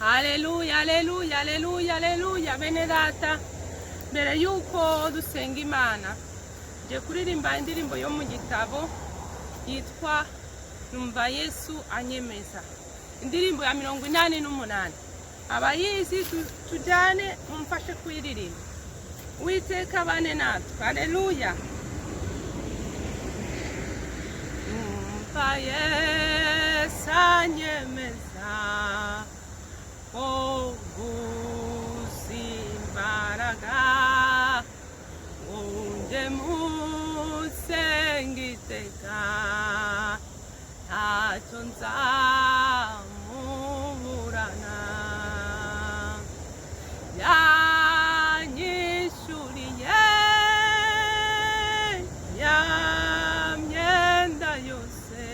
Haleluya, haleluya, haleluya, haleluya. Bene data, mbere yuko dusenga Imana, ngiye kuririmba indirimbo yo mu gitabo yitwa "Numva Yesu Anyemeza", indirimbo ya 88. Abayizi tujyane, mumfashe kuyiririmba. Uwiteka bane natwe. Haleluya. Numva Yesu anyemeza ko gusa imbaraga ngo nje musenga iteka, ntacyo nzamuburana. Yanyishuriye ya myenda yose,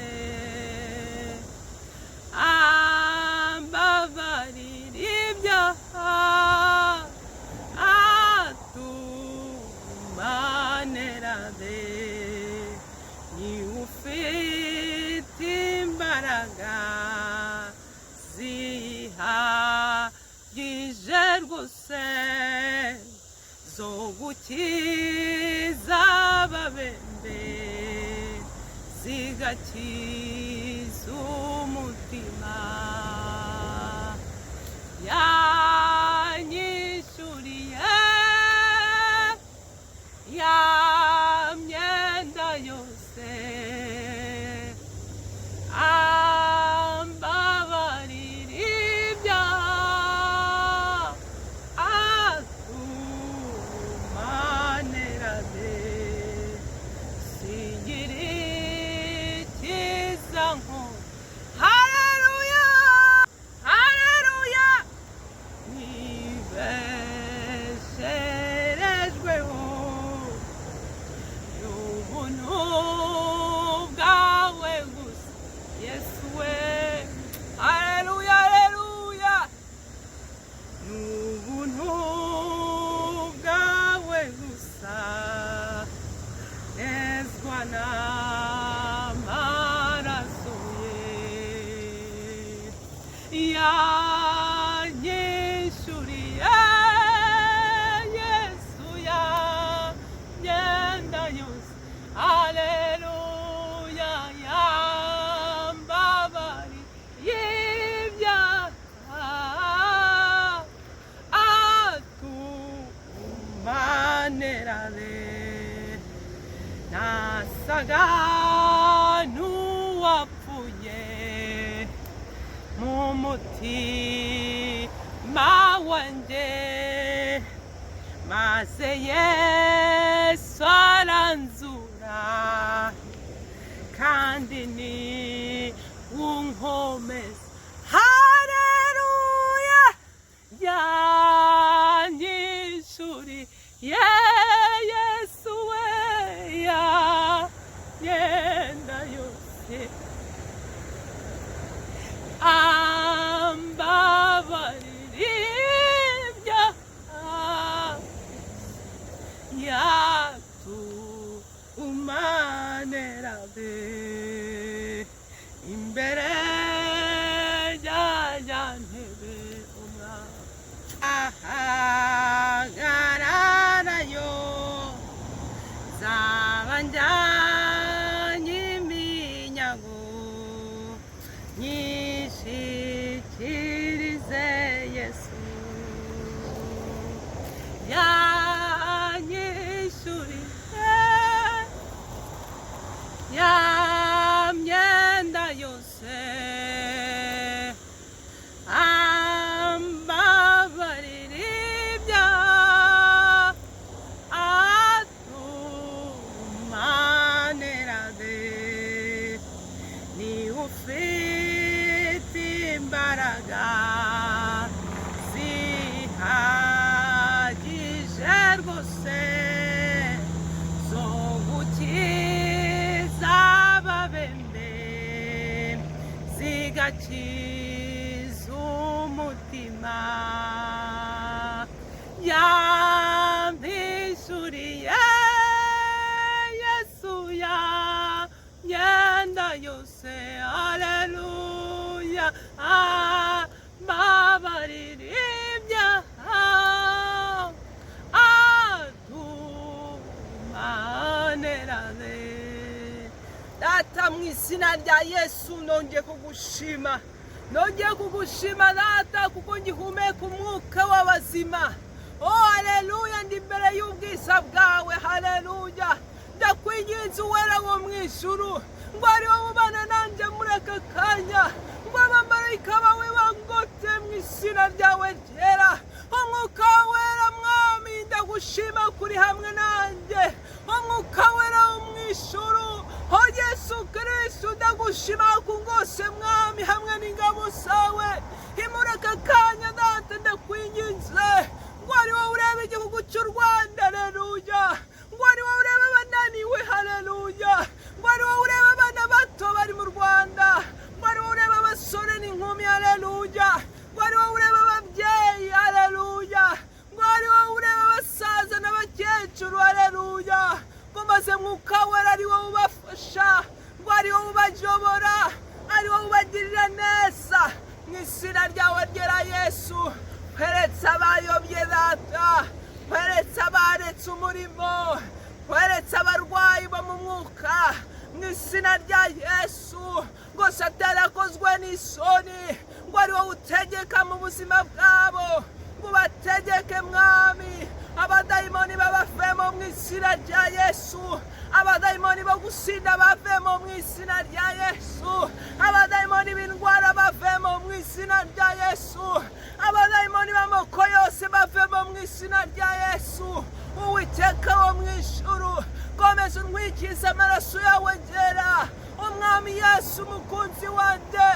ambabarira ibyaha, atumanera be. Ni ufite imbaraga zihagije rwose zo gukiza ababembe, zigakiza umutima. Yanyishuriye ya myenda yose, ambabarira ibyaha, atumanera be. Singira ikiza nko, haleluya, haleluya. Nibesherejweho n'ubuntu bwawe gusa, Yesu we. Haleluya, haleluya. N'ubuntu bwawe gusa nezwa n'amaraso ye. Yanyishuriye Yesu ya myenda yose, haleluya. Yambabari y'ibyaha, atumanera be. Nasaga n'uwapfuye mu mutima wanjye, maze Yesu aranzura, kandi ni unkomeza. Haleluya. Yanyishuriye Yesu we ya myenda yose, ambabarira ibyaha, yatumanera be imbere ya ntebe umwami ahagararayo. Nzaba njyanye iminyago, nyishikirize Yesu. Yanyishuriye ya myenda yose, ambabarira ibyaha, atumanera be. Ni ufite imbaraga zihagije rwose zo gukiza ababembe, zigakiza umutima. Yampishuriye Yesu ya myenda yose, haleluya. Ambabarira. Data, mu izina rya Yesu, nongeye kugushima, nongeye kugushima Data, kuko ngihumeka umwuka w'abazima. Oh, haleluya! Ndi imbere y'ubwiza bwawe, haleluya! Ndakwinginze, Uwera wo mu ijuru, ngo ari wowe ubana nanjye muri aka kanya, ngo abamarayika bawe bangote mu izina ryawe ryera. Umwuka Wera, Mwami, ndagushima kuri hamwe nanjye. Umwuka Wera wo mu ijuru, ho Yesu Kristu, ndagushima kungose, Mwami, hamwe n'ingabo zawe muri aka kanya. Data, ndakwinginze ngo ari wowe ureba igihugu cy'u Rwanda, haleluya! Ngo ari wowe ureba abananiwe, haleluya! Ngo ari wowe ureba abana bato bari mu Rwanda, ngo ari wowe ureba abasore n'inkumi, haleluya! Ngo ari wowe ureba ababyeyi, haleluya! Ngo ari wowe ureba abasaza n'abakecuru, haleluya! Ngo maze Mwuka Wera ari wowe ubafasha, ngo ari wowe ubajobora, ari wowe ubagirira neza mu izina ryawe ryera. Yesu, nkweretse abayobye, Data, nkweretse abaretse umurimo, nkweretse abarwayi bo mu mwuka mu izina rya Yesu, ngo Satani akozwe n'isoni, ngo ari wowe utegeka mu buzima bwabo, ngo ubategeke, Mwami. Abadayimoni babavemo mu izina rya Yesu. Abadayimoni bo gusinda bavemo mu izina rya Yesu. Abadayimoni b'indwara bavemo mu izina rya Yesu. Abadayimoni b'amoko yose bavemo mu izina rya Yesu. Uwiteka wo mu ijuru, komeza untwikize amaraso yawe ngera. Umwami Yesu, umukunzi wanjye,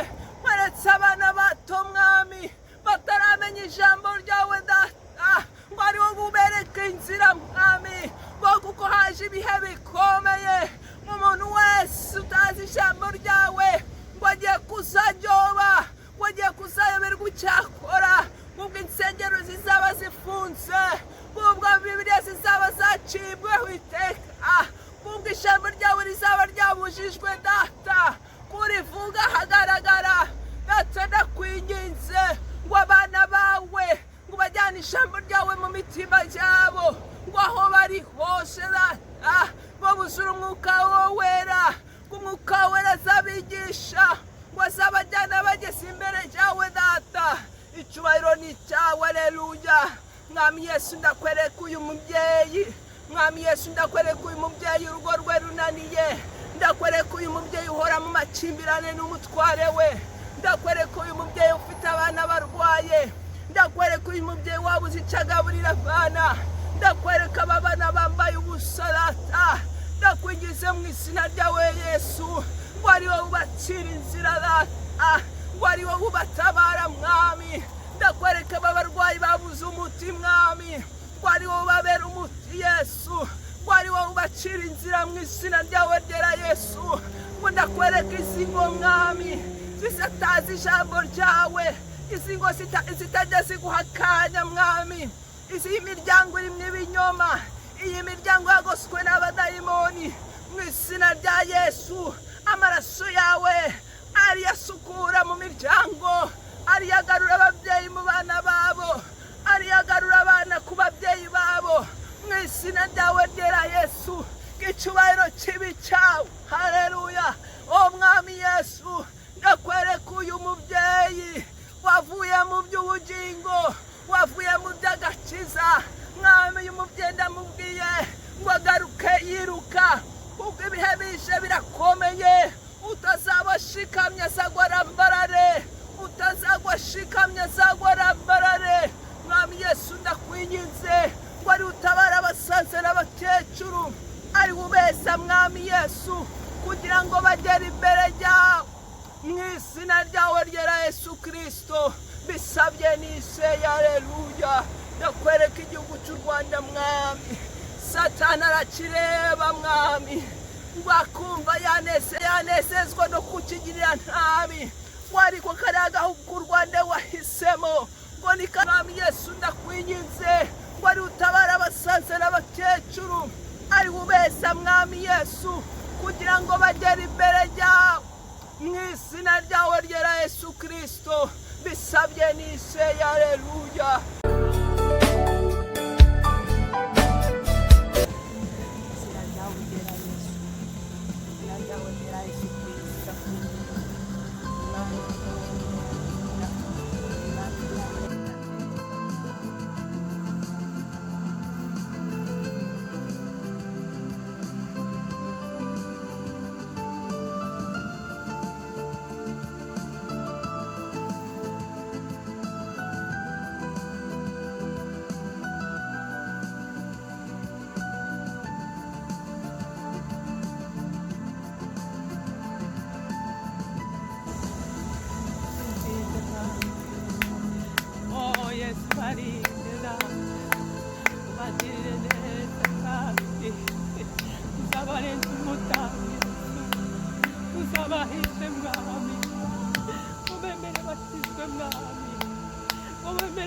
weretse abana bato, Mwami, bataramenya ijambo ryawe, Data, ngo ari wowe ubereke inzira, Mwami, ngo kuko haje ibihe bikomeye. Umuntu wese utazi ijambo ryawe ngo agiye kuzaryoba, ngo agiye kuzayoberwa icyakora, ubwo insengero zizaba zifunze, ubwo Bibiliya zizaba zacibweho iteka, ubwo ijambo ryawe rizaba ryabujijwe, Data, kurivuga ahagaragara. Data, ndakwinginze ngo abana bawe ngo bajyane ijambo ryawe mu mitima yabo, ngo aho bari hose, Data, ngo buzure Umwuka Wera, ngo Umwuka Wera azabigisha, ngo azabajyana bageze imbere yawe. Data, icyubahiro ni icyawe, aleluya! Mwami Yesu, ndakwereka uyu mubyeyi. Mwami Yesu, ndakwereka uyu mubyeyi urugo rwe runaniye. Ndakwereka uyu mubyeyi uhora mu makimbirane n'umutware we. Ndakwereka uyu mubyeyi ufite abana barwaye. Ndakwereka uyu mubyeyi wabuze icyo agaburira abana. Ndakwereka aba bana bambaye ubusa. Data, ndakwinginze mu izina ryawe Yesu, ngo ari wowe ubacira inzira, Data, ngo ari wowe ubatabara, Mwami. Ndakwereka aba barwayi babuze umuti, Mwami, ngo ari wowe ubabera umuti, Yesu, ngo ari wowe ubacira inzira mu izina ryawe ryera. Yesu, ngo ndakwereka izi ngo, Mwami, zisatazi ijambo ryawe, izi ngo zitajya ziguha akanya, Mwami. Izi miryango irimo ibinyoma, iyi miryango yagoswe n'abadayimoni, mu izina rya Yesu, amaraso yawe ariyasukura mu miryango, ariyagarura ababyeyi mu bana babo, ariyagarura abana ku babyeyi babo, mu izina ryawe ryera. Yesu, icyubahiro kibe cyawe, haleluya! O Mwami Yesu, ndakwereka uyu mubyeyi wavuye mu by'ubugingo, wavuye mu by'agakiza. Mwami, uyu mubyeyi ndamubwiye ngo agaruke yiruka, kuko ibihe bije birakomeye. Utazaba ashikamye azagwa arambarare, utazagwa ashikamye azagwa arambarare. Mwami Yesu, ndakwinginze ngo ari utabara abasaza n'abakecuru, ari ubeza, Mwami Yesu, kugira ngo bagere imbere yawe, mu izina ryawe ryera. Yesu Kirisito, bisabye nizeye, aleluya! Ndakwereka igihugu cy'u Rwanda, Mwami. Satani arakireba, Mwami, ngo akumva yanezezwa no kukigirira nabi, ngo ariko kariya gahugu k'u Rwanda wahisemo ngo ni Mwami Yesu, ndakwinginze ngo ari utabara abasaza n'abakecuru, ari ubeza, Mwami Yesu, kugira ngo bagere imbere yawe, mu izina ryawe ryera. Yesu Kirisito, bisabye nizeye, aleluya! Izina ryawe ryera Yesu, izina ryawe ryera Yesu.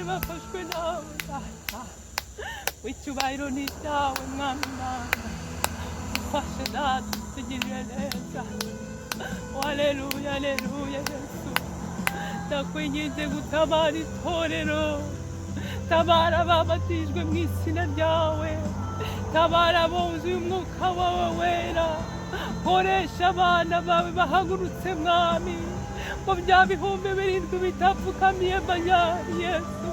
Bafashwe nawe Data. Icyubahiro ni icyawe, Mwami Imana. Ufashe Data, utugirire neza. Haleluya, haleluya. Yesu, ndakwinginze gutabara itorero. Tabara ababatijwe mu izina ryawe, tabara abuzuye umwuka wawe wera. Koresha abana bawe bahagurutse, Mwami, ngo bya 7000 bitapfukamiye Bayali. Yesu,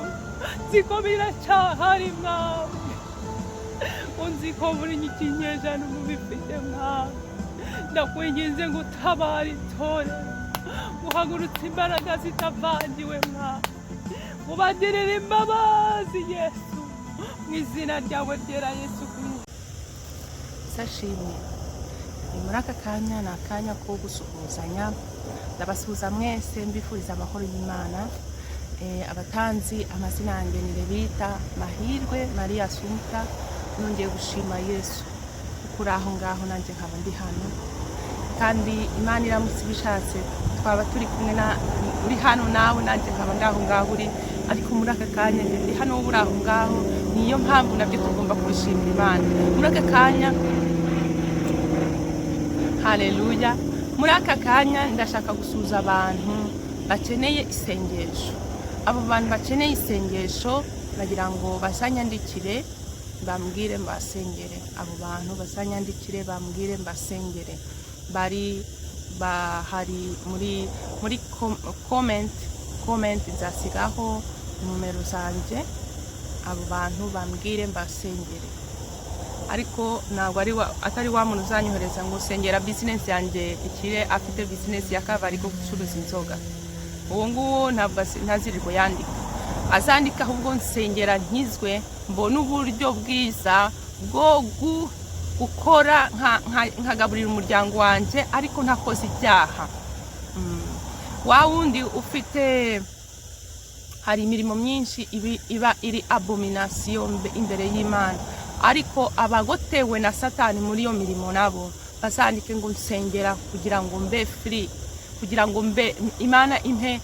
nzi ko biracyahari, Mwami. Unzi ko buri kinyejana umubifite, Mwami. Ndakwinginze ngo utabare itorero, uhagurutse imbaraga zitavangiwe, Mwami, ubagirire imbabazi. Yesu, mu izina ryawe ryera, Yesu Kristo. Sashimwe. Ni muri aka kanya, ni akanya ko gusuhuzanya. Ndabasuhuza mwese, mbifuriza amahoro y'Imana. Abatanzi amazina yanjye ni Rebita Mahirwe Maria Sumta. Nongeye gushima Yesu kuko uri aho ngaho, nanjye nkaba ndi hano. Kandi Imana iramutse ibishatse, twaba turi kumwe na uri hano nawe, nanjye nkaba ngaho ngaho uri. Ariko muri aka kanya njye ndi hano, wowe uri aho ngaho. Niyo mpamvu nabyo tugomba kubishimira Imana muri aka kanya. Haleluya. Muri aka kanya ndashaka gusuhuza abantu bakeneye isengesho. Abo bantu bakeneye isengesho, nagira ngo bazanyandikire bambwire mbasengere. Abo bantu bazanyandikire bambwire mbasengere. Bari bahari muri comment nzasigaho nimero zanjye. Abo bantu bambwire mbasengere, ariko ntabwo ari atari wa muntu uzanyohereza ngo sengera bizinesi yanjye ikire, afite bizinesi y'akabari ko gucuruza inzoga. Uwo nguwo ntabwo ntazirirwa yandika. Azandika ahubwo nsengera nkizwe, mbone uburyo bwiza bwo gukora nkagaburira umuryango wanjye ariko ntakoze ibyaha. Wa wundi ufite, hari imirimo myinshi iba iri abomination imbere y'Imana, ariko abagotewe na Satani muri iyo mirimo nabo bazandike ngo nsengera kugira ngo mbe free, kugira ngo mbe Imana impe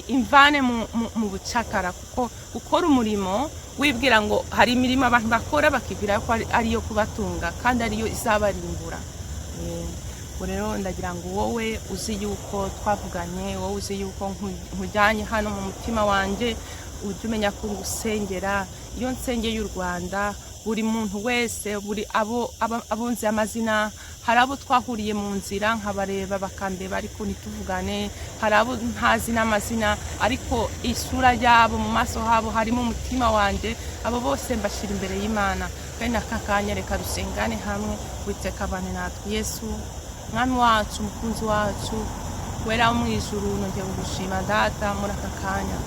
imvane mu bucakara. Kuko gukora umurimo wibwira ngo, hari imirimo abantu bakora bakibwira ko ariyo kubatunga kandi ariyo izabarimbura. Ubwo rero ndagira ngo wowe uzi yuko twavuganye, wowe uzi yuko nkujyanye hano mu mutima wanjye, ujye umenya ko ngusengera. Iyo nsengeye u Rwanda, buri muntu wese, buri abo abunze amazina, hari abo twahuriye mu nzira nkabareba bakandeba ariko ntituvugane, hari abo ntazi n'amazina ariko isura yabo, mu maso habo harimo umutima wanjye. Abo bose mbashyira imbere y'Imana. Kandi aka kanya reka dusengane hamwe. Witeka abane natwe. Yesu, Mwami wacu, umukunzi wacu, wera wo mu ijuru, nongeye kugushima Data muri aka kanya.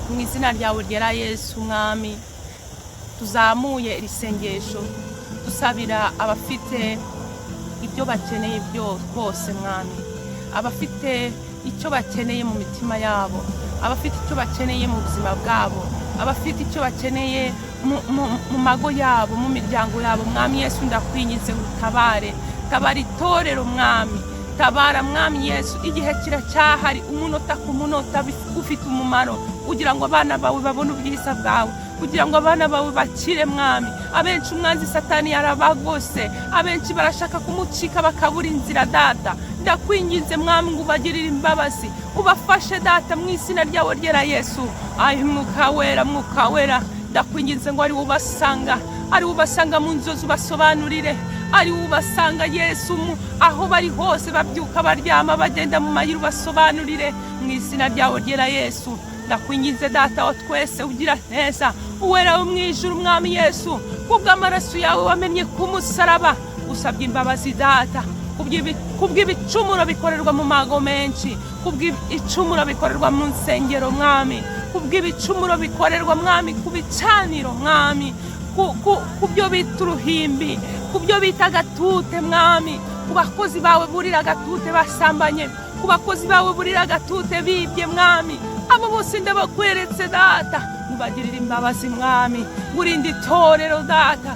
Mu izina ryawe ryera Yesu, Mwami, tuzamuye iri sengesho dusabira abafite ibyo bakeneye bose, Mwami, abafite icyo bakeneye mu mitima yabo, abafite icyo bakeneye mu buzima bwabo, abafite icyo bakeneye mu mago yabo, mu miryango yabo. Mwami Yesu, ndakwinginze ngo utabare. Tabara itorero, Mwami. Tabara, Mwami Yesu. Igihe kiracyahari, umunota ku munota ufite umumaro kugira ngo abana bawe babone ubwiza bwawe, kugira ngo abana bawe bakire. Mwami, abenshi umwanzi Satani yarabagose, abenshi barashaka kumucika bakabura inzira. Data, ndakwinginze, Mwami, ngo ubagirire imbabazi, ubafashe Data, mu izina ryawe ryera Yesu. Ayi Mwuka Wera, Mwuka Wera, ndakwinginze ngo ari ubasanga, ari ubasanga mu nzozi ubasobanurire, ari ubasanga Yesu aho bari hose, babyuka, baryama, bagenda mu mayira, ubasobanurire mu izina ryawe ryera Yesu. Ndakwinginze Data wa twese ugira neza, uwera wo mu ijuru, Mwami Yesu, kubw'amaraso yawe wamennye ku musaraba, usabye imbabazi Data kubw'ibicumuro bikorerwa mu mago menshi, kubw'ibicumuro bikorerwa mu nsengero, Mwami, kubw'ibicumuro bikorerwa, Mwami, ku bicaniro, Mwami, ku byo bita uruhimbi, ku byo bita agatute, Mwami, ku bakozi bawe burira agatute basambanye, ku bakozi bawe burira agatute bibye. Mwami, abo bose ndabakweretse Data, mubagirire imbabazi. Mwami, urinde itorero Data.